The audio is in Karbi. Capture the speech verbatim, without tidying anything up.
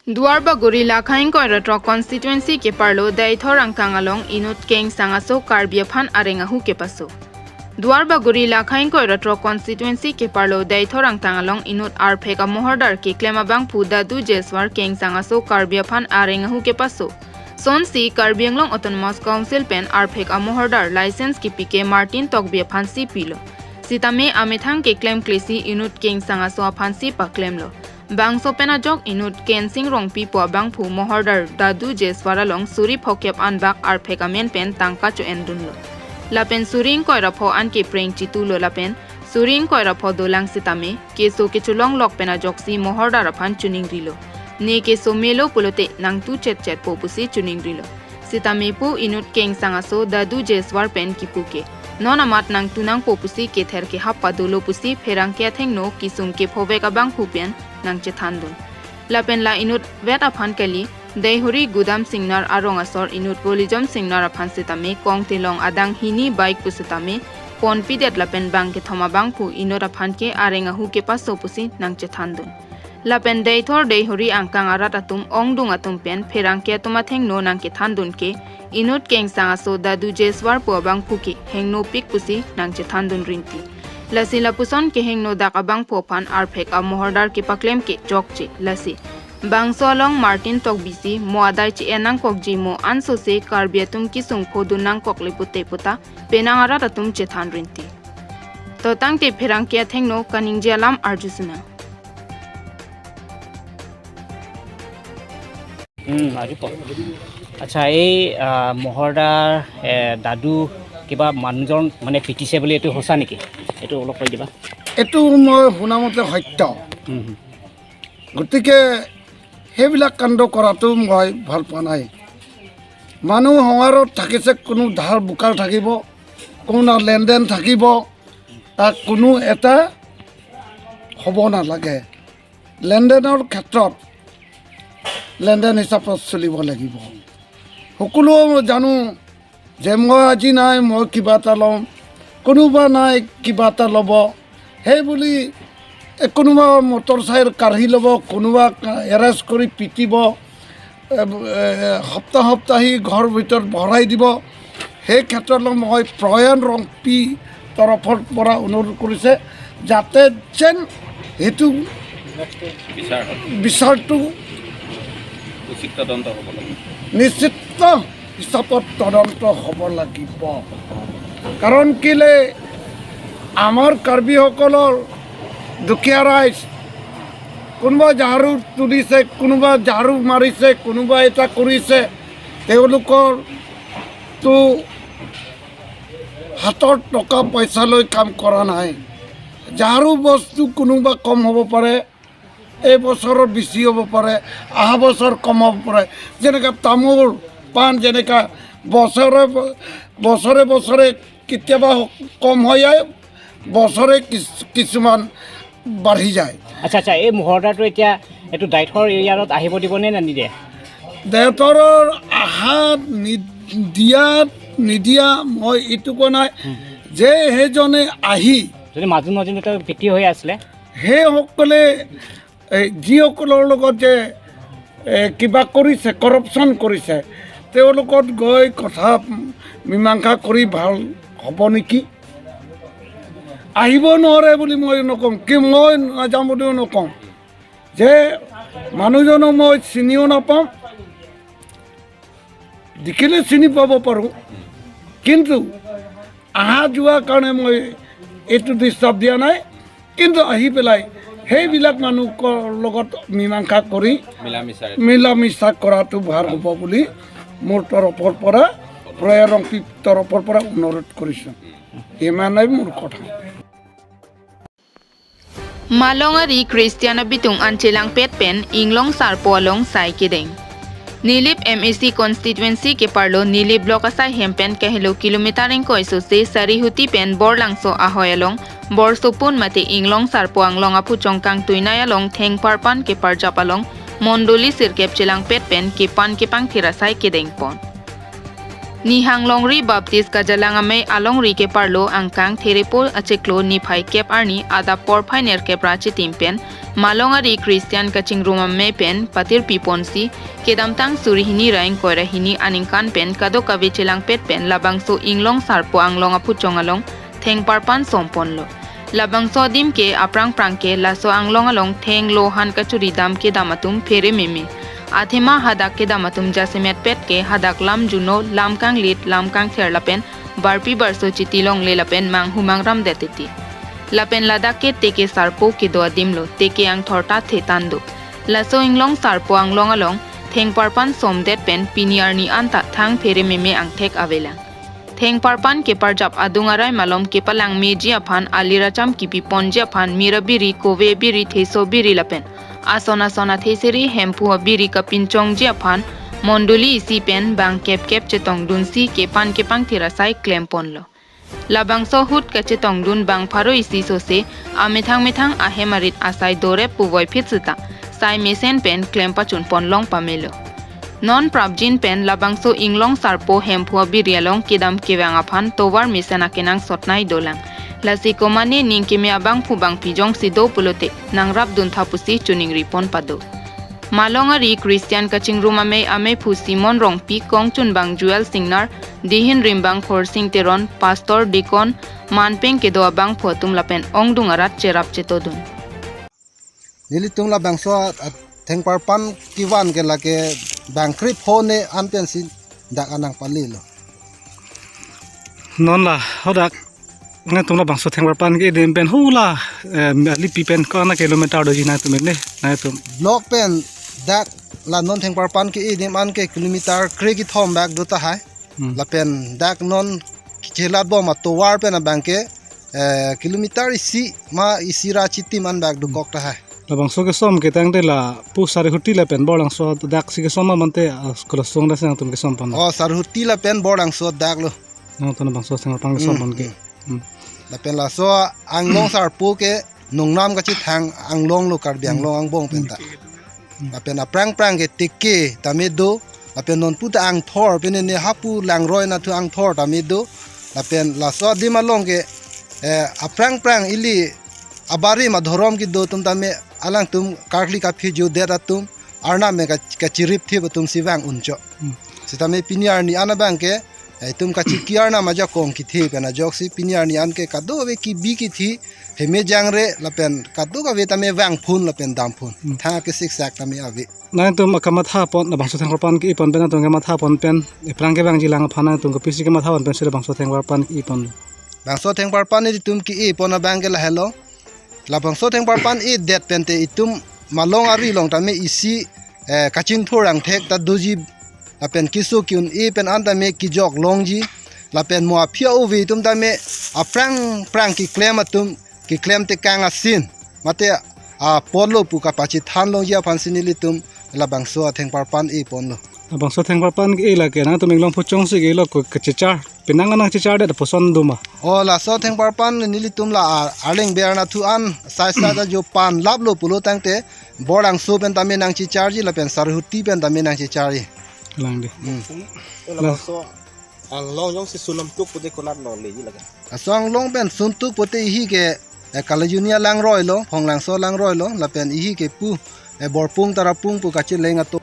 Duarbagori Lakha ingkoi ra throk constituency keparlo Deithor angkang along inut keng sangaso Karbi aphan areng ahu kepaso. Duarbagori Lakha ingkoi ra throk constituency keparlo Deithor angkang along inut arphek amohordar keklem abangphu Dadu Jeswar keng sangaso Karbi aphan areng ahu kepaso. Sonsi Karbi Anglong Autonomous Council pen arphek amohordar license kepi ke Martin Tokbi aphansi pilo. Sitame amethang keklem klesi inut keng sangaso aphansi paklemlo. Bangso pen ajok inut Kensing Rongpi pu abangphu mohordar Dadu Jeswar along suri phokep anbak arphek amen pen tangka cho-endunlo. Lapen suri ingkoi ra pho an kepreng chitulo lapen suri ingkoi ra pho dolang sitame keso kecholonglok pen ajoksi mohordar aphan choningrilo. Ne keso melo pulote nangtu chetchetpo pusi choningrilo. Sitame pu inut keng sangaso Dadu Jeswar pen kipu ke non amat nangtu nangpo pusi kether kehap padolo pusi pherangke athengno kisung kephovek abangphu pen nangchethandun. Lapen la inut vet aphan kali, Deihori Gudam Singnar arong asor inut Volijom Singnar aphan sitame kongtelong adang hini bike pu sitame ponpidet lapen bang kethom abangphu inut aphan ke areng ahu kepaso pusi nangchethandun. Lapen Deithor Deihori angkang arat atum ongdung atum pen pherangke atum athengno nangkethandun ke inut keng sangaso Dadu Jeswar pu abangphu ke hengnopik pusi nangchethandun rinti. Lasi lapuson kehengno dak abangphu aphan arphek amohordar kepaklem ke chokche lasi. Bangso along Martin Tokbi si mo adai che-en nangkokji mo ansose Karbi atum kisung phodun nangkokle pute puta penang arat atum chethan rinti. To tangte pherangke athengno kaningje alam arjusona. উম, আজি প- আচ্ছা, এই আহ, মহৰ্দাৰ এ, দাদু কিবা মানুহজন মানে পিটিছে বুলি এইটো সঁচা নেকি? এইটো অলপ কৈ দিবা। এইটো মই শুনামতে সত্য। উম, হুম। গতিকে সেইবিলাক কাণ্ড কৰাটো মই ভাল পোৱা নাই। মানুহ সংসাৰত থাকিছে, কোনো ধাৰ বোকাৰ থাকিব, কোনো লেনদেন থাকিব, তাক কোনো এটা হ'ব নালাগে। লেনদেনৰ ক্ষেত্ৰত লেনদেন হিচাপত চলিব লাগিব। সকলোৱে জানো যে মই আজি নাই, মই কিবা এটা ল'ম, কোনোবা নাই কিবা এটা ল'ব, সেই বুলি এ, কোনোবা মটৰ চাইকেল কাঢ়ি ল'ব, কোনোবা এৰেষ্ট কৰি পিটিব, এ, এ, সপ্তাহ সপ্তাহী ঘৰ ভিতৰত ভৰাই দিব। সেই ক্ষেত্ৰত মই প্ৰয়াণ ৰংপি তৰফৰ পৰা অনুৰোধ কৰিছে যাতে যেন সেইটো বিচাৰ হয় বিচাৰটো উচিত তদন্ত হ'ব লাগে। নিশ্চিত হিচাপত তদন্ত হ'ব লাগিব। কাৰণ কেলে আমাৰ কাৰ্বিসকলৰ দুখীয়া ৰাইজ, কোনোবা ঝাৰু তুলিছে, কোনোবা ঝাৰু মাৰিছে, কোনোবা এটা কৰিছে, তেওঁলোকৰতো হাতৰ টকা পইচালৈ কাম কৰা নাই। ঝাৰু বস্তু কোনোবা কম হ'ব পাৰে, এই বছৰত বেছি হ'ব পাৰে, অহা বছৰ কম হ'ব পাৰে। যেনেকা তামোল পাণ, যেনেকা বছৰে ব- বছৰে বছৰে কেতিয়াবা কম হৈ যায়, বছৰে কিছু- কিছুমান বাঢ়ি যায়। আচ্ছা আচ্ছা, এই মহৰ্দাৰটো এতিয়া এইটো ডাইথৰ এৰিয়াত আহিব দিবনে নে নিদিয়ে? দেওতৰৰ আহা নি- দিয়া নিদিয়া মই এইটো কোৱা নাই যে সেইজনে আহি যদি মাজু মাজুতে পিটি হৈ আছিলে। সেইসকলে এই যিসকলৰ লগত যে এ, কিবা কৰিছে, কৰাপশ্যন কৰিছে, তেওঁলোকত গৈ কথা মীমাংসা কৰি ভাল হ'ব নেকি? আহিব নোৱাৰে বুলি মই নকওঁ, কি মই নাযাম বুলিও নকওঁ যে মানুহজনক মই চিনিও নাপাওঁ, দেখিলে চিনি পাব পাৰোঁ, কিন্তু অহা যোৱাৰ কাৰণে মই এইটো ডিষ্টাৰ্ব দিয়া নাই। কিন্তু আহি পেলাই সেইবিলাক মানুহৰ লগত মীমাংসা কৰি মিলা মিছাৰে মিলা মিছা কৰাটো ভাল হ'ব বুলি মোৰ তৰফৰ পৰা, প্ৰয়াণ ৰংপিৰ তৰফৰ পৰা অনুৰোধ কৰিছোঁ। ইমানেই মোৰ কথা। Malong ari Christian abitung an chelangpet pen Inglong Sarpo along sai kedeng. Nilip M A C constituency keparlo Nilip block asai hem pen kahelo kilometer ingkoi sose Sarihuti pen Borlangso ahoi along Borsopun mate Inglong Sarpo Anglong aphu Chongkang Tuinai along thengpar pan keparjap along mondoli sirkep chelangpet pen kepan kepangthir asai kedengpon. Nihang Longri Baptist Kajalang Amei alongri keparlo angkang Therepo achiklo niphai kep arni adap porphai nerkep ra chitim pen Malong ari Christian kachingrum amei pen patirpi ponsi, kedamtang suri hini ra ingkoi ra hini aningkan pen kadokave chelangpet pen labangso Inglong Sarpo Anglong aphuchong along thengparpan som ponlo. Labangso adim ke aphrang phrang ke laso anglong along theng, lohan kachuri dam kedam atum phere meme. Athema hadak kedam atum jasemet pet ke hadak lam juno, lam kanglit, lam kangther lapen barpi barso chiti longle lapen manghu mangram det titi. Lapen ladak ke teke sarpo kedo adim lo, teke angthor ta thetan do. Laso Inglong Sarpo Anglong along thengparpan som det pen pini arni anta thang phere meme angthek avelang. Thengparpan keparjap adung arai malom kepalang meji aphan, alir acham kipi ponji aphan, mir abiri, kove abiri, theso abiri lapen ason ason atheseri, hemphu abiri kapinchongji aphan mondoli isi pen bang kep kep chetongdunsi kepan kepangthir asai klem ponlo. Labangso ahut kachetongdun bang pharo isi sose amethang methang ahem arit asai dorep puvoiphit seta sai mesen pen klem pachun pon long pamelo. Non prapjin pen labangso Inglong Sarpo hemphu abiri along kedam kevang aphan tovar mesen akenangsot nai dolang. Lasi komane ning keme abangphu bangphi jongsi do pulote nangrapdun tha pusi choningri pon pado. Malong ari Christian kachingrum amei ameiphu Simon Rongpi, kongchunbang Joel Singnar, dihin rimbang Khorsing Teron, pastor, deacon, manpeng kedo abangphu atum lapen ongdung arat cherap chetodun. Nelitum labangso a, a, thengparpan kevan ke lake bang krip ho ne an pensi dak anang palilo. Non la hadak nangtum labangso thengparpan ke-e adim pen hula, eh, alipi pen ko-an a kilometer doji nangtum ne, nangtum? Block pen dak la non thengparpan ke-e adim an ke kilometer kre kethom bak do tahai. Hmm. Lapen dak non chelat bom atovar pen abang ke, eh, kilometer isi ma isi ra chitim an bak dokok tahai. Labangso kesom ke tangte lapu Sarihuti lapen Borlangso dak si kesom ma mante, ah, Kulasong dak si nangtum kesom pon? Oh, Sarihuti lapen Borlangso dak lo. Nangtum labangso thengparpan kesom Hmm, pon ke. hmm. Hmm. Lapen laso Anglong Sarpo ke nongnam kachethang anglong lo, Karbi Anglong angbong pen ta. Hmm. Lapen aphrang phrang ke teke tame do, lapen non puta angthor pen ne hapu langroi nathu angthor tame do. Lapen laso adim along ke, eh, aphrang phrang ili abarim adhorom kedo atum tame alangtum karkli kaphi judet atum, Arnam me ka, kachirip thip atum si vang uncho. Hmm. Sitame pini arni an abang ke, eh, itum kachiki Arnam ajakong kethe pen ajoksi pini arni an ke kadokave kebi kethe, heme jangre lapen kadokave tame vangphun lapen damphun. Hmm. Thang kesiksak tame ave. Nangtum akamatha pon labangso thengparpan ke-e pon pen nangtum kamatha pon pen, aphrang kevangji lang aphan nangtum kopisi kamatha pon pensi labangso thengparpan ke-e pon? Bangso thengparpan nelitum ke-e pon abang ke lahelo. Labangso thengparpan e det pen te itum Malong ari along tame isi, eh, kachingthur angthek ta doji, lapen keso ke-un-e pen an tame kejok longji, lapen mo aphi a-ove atum tame aphrang phrang keklem atum, keklem tekang asin mate apotlo pu kapachethan longji aphan si nelitum labangso athengparpan e ponlo. Labangso thengparpan ke-e lake nangtum Inglong aphuchongsi ke-e lo ko kachechar, penang anang chechar det puson do ma? Oh, laso thengparpan nelitum la a, Arleng Ber nathu an sai sai ta jo pan laplo pulo tangte Borlangso pen tame nangchecharji lapen Sarihuti pen tame nangchecharji. Lang di. Hmm. Labangso Anglong jongsi sun namtuk pute konat longle ji lake? Laso Anglong pen suntuk pute ihi ke, eh, Kalajuni alangroi lo, Phonglangso alangroi lo, lapen ihi ke pu, eh, Borpung Tarapung pu kacheleng atum.